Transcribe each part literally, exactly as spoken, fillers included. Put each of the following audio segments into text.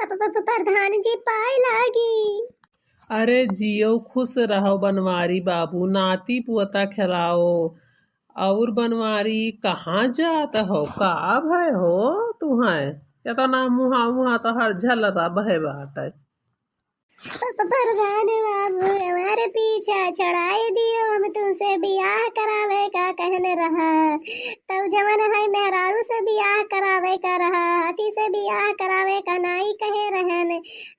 प-, प-, प-, प्रधान जी, पाए लागी। अरे जियो, खुश रहो बनवारी बाबू, नाती पोता खेलाओ। और बनवारी, कहाँ जात हो, का भय हो तुहैं? एतना मुहा मुहा तोहर झलरा बहे बाटे। प-, प-, प्रधान बाबू, हमारे पीछा छड़ाए दियो, हम तुमसे बियाह करावे का कहने रहा। तब जवन है मेहरारू से बियाह करावे का रहा, हाथी से बियाह करावे का नाई कहे रहन।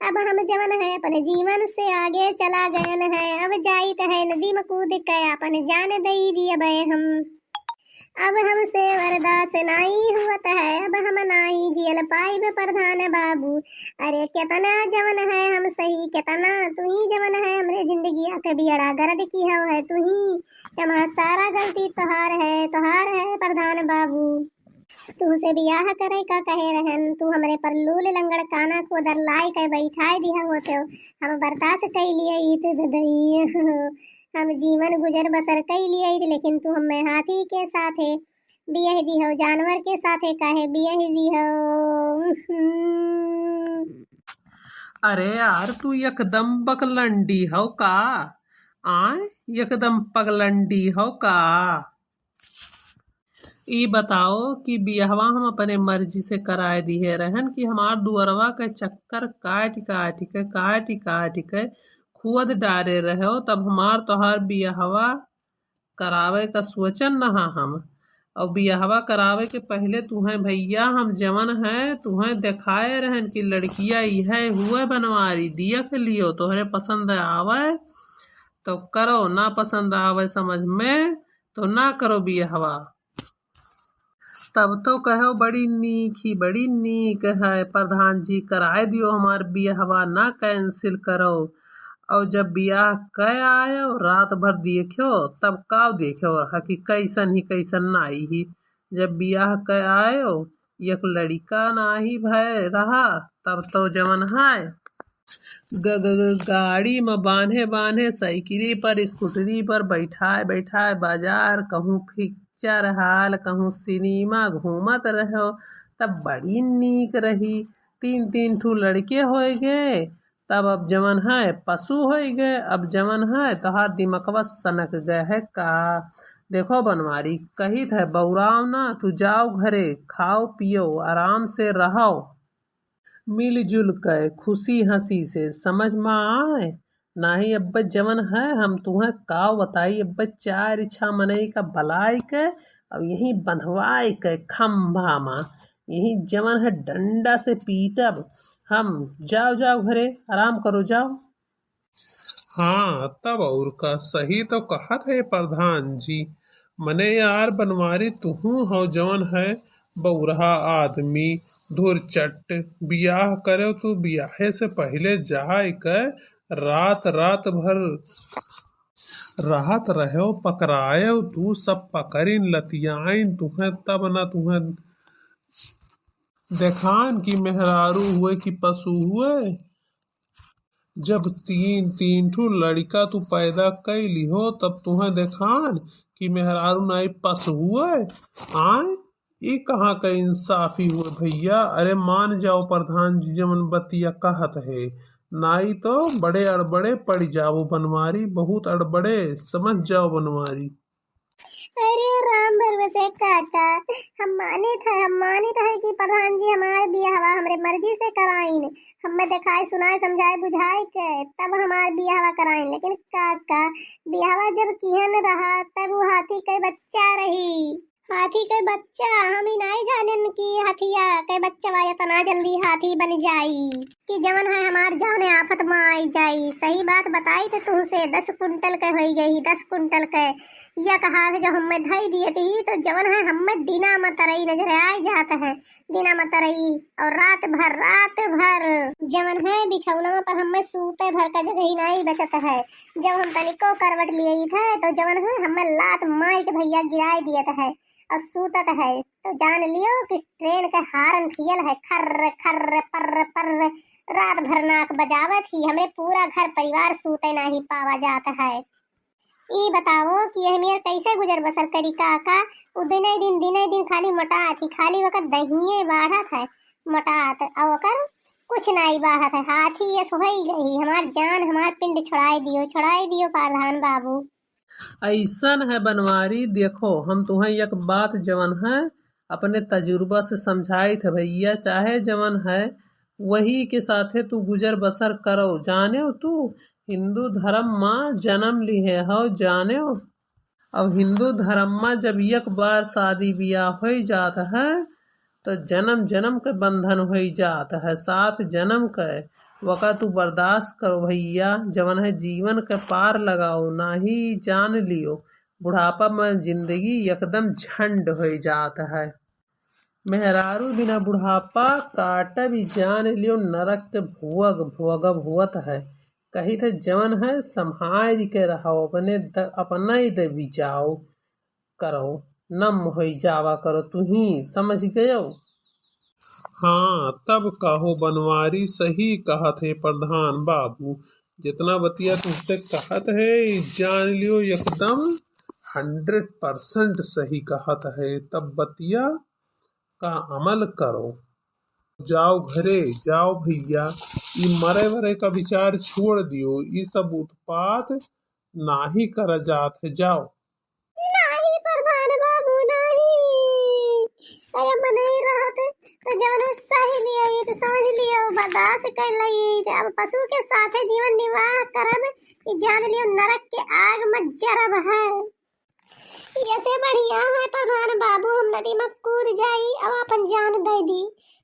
अब हम जवन है अपने जीवन से आगे चला गयन है, अब जाइत है नदी में कूद के अपन जान दई दियबे हम। अब हमसे बर्दाश्त नाई हुअत है, अब हम नाई जियल पाइब प्रधान बाबू। अरे केतना जवन है हम सही, केतना तू ही जवन है हमरे जिंदगिया के बियड़ा गरद की हव है तू ही, एमा सारा गलती तोहार है, तोहार है प्रधान बाबू। तुहसे बियाह करे का कहे रहन, तू हमरे पर लूल लंगड़ काना खोदर लाए के बैठाए दिहा होते हो, हम बर्दाश्त कई लिए ई तो ददई। हम जीवन गुजर बसर कई लिए ई, लेकिन तू हमें हाथी के साथे बियाह दी हो, जानवर के साथे काहे बियाह दी हो? अरे यार, तू एकदम बकलंडी हो का? आय, एकदम पगलंडी हो का? ई बताओ कि बियहवा हम अपने मर्जी से कराए दिहे रहन कि हमार दुअरवा के चक्कर काट काट के, काट काट के खोद डारे रहो, तब हमार तोहार बियहवा करावे का सोचन नहा हम। और बियहवा करावे के पहले तुहें भैया हम जवन है, तुहें देखाए रहन कि लड़किया इहे हुए बनवारी, देख लियो, तोहरे पसंद आवे तो करो, ना पसंद आवे समझ में तो ना करो बियहवा। तब तो कहो बड़ी नीक ही, बड़ी नीक है, प्रधान जी कराए दियो हमार बियहवा, ना cancel करो। और जब बियाह कै आयो, रात भर देख्यो, तब का देख्यो हा कि कैसन ही कैसन नाई ही। जब बियाह कै आयो, एक लड़िका नाई भय रहा, तब तो जवन है ग-, ग-, ग-, गाड़ी म बान्हे बान्हे, साइकिली पर, स्कूटरी पर बैठाए बैठाए बाजार, कहूँ पिक्चर हाल, कहूँ सिनेमा घूमत रहो, तब बड़ी नीक रही। तीन तीन ठू लड़के होए गए, तब अब जवन है पशु होए गए, अब जवन है तोहार दिमकवा सनक गए है का? देखो बनवारी, कहित है बौराव ना, तू जाओ घरे, खाओ पियो, आराम से रहो। मिलजुल के, खुशी हँसी से, समझ मा आए? नाहीं अब्बे जवन है, हम तुहें काव बताई, अब्बे चार छह मनई का बलाए के, अब यहीं बंधवाए के खंभा मा, यहीं जवन है डंडा से पीटब हम। जाओ, जाओ घरे, आराम करो, जाओ। हाँ, तब और का, सही तो कहत है प्रधान जी। मने यार बनवारी, तुहूँ हो जवन है बौरहा आदमी, धुरचट, बियाह करो तू बियाहे से पहिले जाए के रात, रात भर रहत रहो, पकड़ायो तू, सब पकड़िन लतियाइन तुहें, तब ना तुहें देखान कि मेहरारू हुए कि पशु हुए। जब तीन, तीन ठो लड़िका तू पैदा कइ लिहो, तब तुहें देखान कि मेहरारू नाई पशु हुए। आय, ई कहाँ का इंसाफी हुए भैया? अरे मान जाओ प्रधान जी जवन बतिया कहत है, नाई तो बड़े अड़बड़े पड़ जाओ बनवारी, बहुत अड़बड़े, समझ जाओ बनवारी। अरे राम भरोसे काका, हम मानित है, हम मानित है कि प्रधान जी हमार बियाहवा हमरे मर्जी से कराइन, हमें देखाए सुनाए समझाए बुझाए के तब हमार बियाहवा कराइन, लेकिन काका बियाहवा जब किहन रहा तब वो हाथी के बच्चा रही, हाथी के बच्चा, हम ही नाई जानेन कि हथिया के बच्चवा इतना जल्दी हाथी बन जाई। कि जवन है हमार जाने आफत मा आई जाई। सही बात बताई तो तुहसे दस कुंटल के होई गई, दस कुंटल के। या कहा कि जो हमें धई दिए थी तो जवन है हमें दिना मा तरई नजर आए जात है, दिना मा तरई। और रात भर, रात भर जवन है बिछौना पर हमें सूते भर का जगह ही नहीं बचत है। जब हम तनिको करवट लिए थे तो जवन है हमें लात मार के भैया गिराए दिए है। और सूतत है, तो जान लियो कि ट्रेन के हारन थियल है, खर्र, खर्र, पर्र, पर्र। रात भर नाक बजावत ही, हमरे पूरा घर परिवार सूते नाही पावा जात है। ई बताओ कि यह मेर कैसे गुजर बसर करी काका? उ दिने दिन, दिने दिन खाली मोटात ही, खाली ओकर दहिए बाढ़त है, मोटात। और ओकर कुछ नाई बाहत है, हाथी यस होई गई, हमार जान, हमार पिंड छोड़ाई दियो, छोड़ाई दियो प्रधान बाबू। अइसन है बनवारी, देखो, हम तुहें एक बात जवन है, अपने तजुर्बा से समझाइत है भइया, चाहे जवन है, वही के साथे तू गुजर बसर करो। जानेउ तू, हिंदू धर्म मा जनम लिहे हौ, जानेउ। अब हिंदू धर्म मा जब एक बार शादी बियाह होइ जात है, तो जनम जनम के बंधन होइ जात है, सात जनम के। वका तू बर्दाश्त करो भइया, जवन है जीवन के पार लगाओ, नाही जान लियो, बुढ़ापा मा जिंदगी एकदम झंड होइ जात है। मेहरारू बिना बुढ़ापा काटब ई जान लियो, नरक के भोग भोगब होत है। कहित है जवन है संभारि के रहो, अपने द-, अपना ही दबी जाओ करो, नम होई जावा करो, तुही समझ गयो। हाँ, तब कहो बनवारी सही कहत है प्रधान बाबू, जितना बतिया तुमसे कहत है, ई जान लियो एकदम हंड्रेड परसेंट सही कहत है। तब बतिया का अमल करो। जाओ घरे, जाओ भइया, ई मरे वरे का विचार छोड़ दियो, ई सब उत्पात नाही करा जात है, जाओ। नाही प्रधान बाबू, नाही। अरे मनई रहत तो जवन सह लियो, ये तो समझ लियो, बर्दाश्त कर लई। अब पशु के साथे जीवन निर्वाह करब, ये जान लियो नरक के आग में जरब है। यसे बढ़िया है प्रधान बाबू, हम नदी में कूद जाई, अब अपन जान दे दी,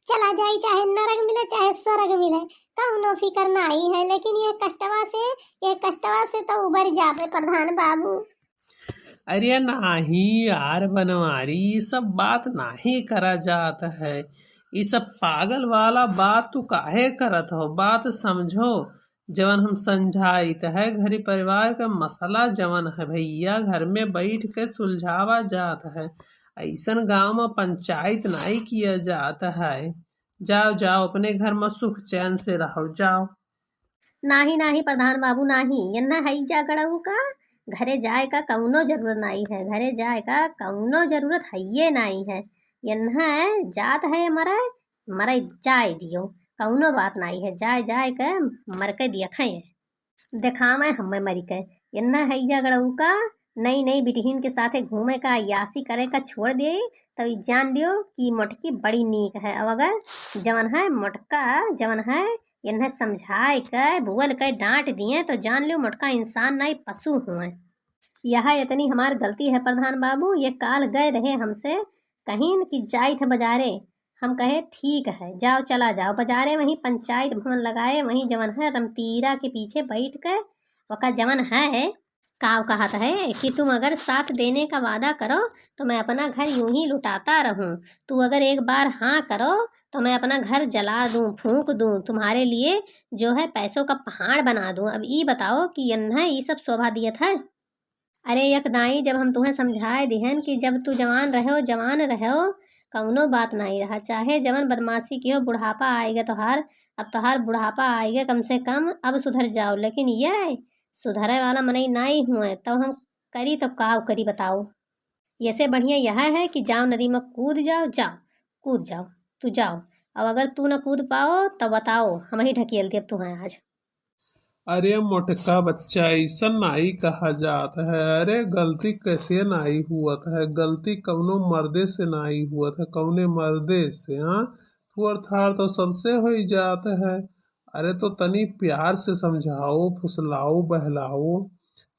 चला जाई, चाहे नरक मिले चाहे स्वर्ग मिले, कौनो फिकर नाही है। लेकिन ये कष्टवा से, ये कष्टवा से तो उबर जाबे प्रधान बाबू। अरे नाही यार बनवारी, ई सब बात नाही करा जात है। ई सब पागल वाला बात तू काहे करत हो? बात समझो, जवन हम समझाइत है, घरी परिवार का मसला जवन है भइया, घर में बैठ के सुलझावा जात है। अइसन गाँव में पंचायत नाही किया जात है। जाओ, जाओ, अपने घर में सुख चैन से रहो, जाओ। नाही, नाही प्रधान बाबू, नाही। यन्ना हइजा गड़ऊ का घरे जाए का कौनो जरूरत नाही है, घरे जाए का कौनो जरूरत हइये नाही है। यन्ना जात है मरे, मरे जाए दियो, कौनो बात नाही है, जाए, जाए के मर के दियखे है। देखावे हमें मरी के। यन्ना हइजा गड़ऊ का नई नई बिटिहिन के साथे घूमे का, अय्यासी करे का छोड़ दे, तब ई जान लियो कि मोटकी बड़ी नीक है। अब अगर जवन है मोटका, जवन है इन्हें समझाए के, बोल के, डांट दिए, तो जान लियो मोटका इंसान नाही, पशु हुए। यह इतनी हमार गलती है प्रधान बाबू, ये काल गए रहे हमसे, कहिन कि जाइत है बजारे, हम कहे ठीक है, जाओ, चला जाओ बजारे, वहीं पंचायत भवन लगाए, वहीं जवन है रमतीरा के पीछे बैठ के, वका जवन है काव कहत है कि तुम अगर साथ देने का वादा करो तो मैं अपना घर यूं ही लुटाता रहूं, तू अगर एक बार हाँ करो तो मैं अपना घर जला दूं, फूंक दूं, तुम्हारे लिए जो है पैसों का पहाड़ बना दूं। अब ई बताओ कि यन्ना ई सब शोभा दियत है? अरे यक दाई, जब हम तुहें समझाए दिहन कि जब तू जवान रहो, जवान रहो, कौनो बात नाही रहा, चाहे जवन बदमाशी किहो, बुढ़ापा आइगे तोहार, अब तोहार बुढ़ापा आइगे, कम से कम अब सुधर जाओ। लेकिन ये सुधरे वाला मनई नाही हुए, तब हम करी तो काव करी बताओ? यसे बढ़िया यह है कि जाओ नदी में कूद जाओ, जाओ, कूद जाओ, तू जाओ। अब अगर तू न कूद पाओ तो बताओ, हम ही ढकेल देब तुहें आज। अरे मोटका बच्चा, ऐसन नाई कहा जात है। अरे गलती कैसे नाई हुअत है, गलती कौनो मर्दे से नाई हुअत है, कौने मर्दे से, हाँ? थुअर थार तो सबसे होई जात है। अरे तो तनी प्यार से समझाओ, फुसलाओ, बहलाओ।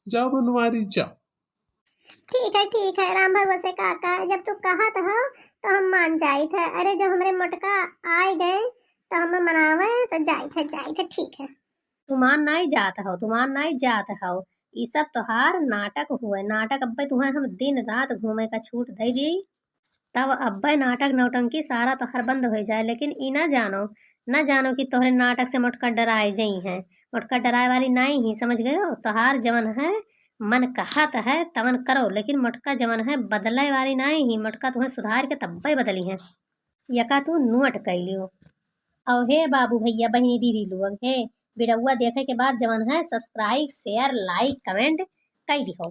जाओ बनवारी, जाओ। ठीक है, ठीक है, राम भगवत से काका, जब तू कहत हो तो हम मान जाइत है। अरे जब हमरे मोटका आए गए तो हम मनावे तो जाइत है, जाइत है, ठीक है। तू मान नाई जात हो, तू मान नाई जात हो, ई सब तोहार नाटक हुए, नाटक। अब्बे तुहें हम दिन रात घूमे का छूट दे दी, तब अब्बे नाटक नौटंकी सारा तोहार बंद हो जाए। लेकिन ई ना जानो, ना जानो कि तोहरे नाटक से मोटका डराए जई हैं। मोटका डराए वाली नाई ही, समझ गयो? तोहार जवन है मन कहत है तवन करो, लेकिन मोटका जवन है बदले वाली नाई ही, मोटका तुहें सुधार के तब्बे बदली है। यका तू नोट कइ लियो। और हे बाबू, भैया, बहिनी, दीदी लोग, हे वीडियोवा देखे के बाद जवन है subscribe, share, like, comment कइ दिहो।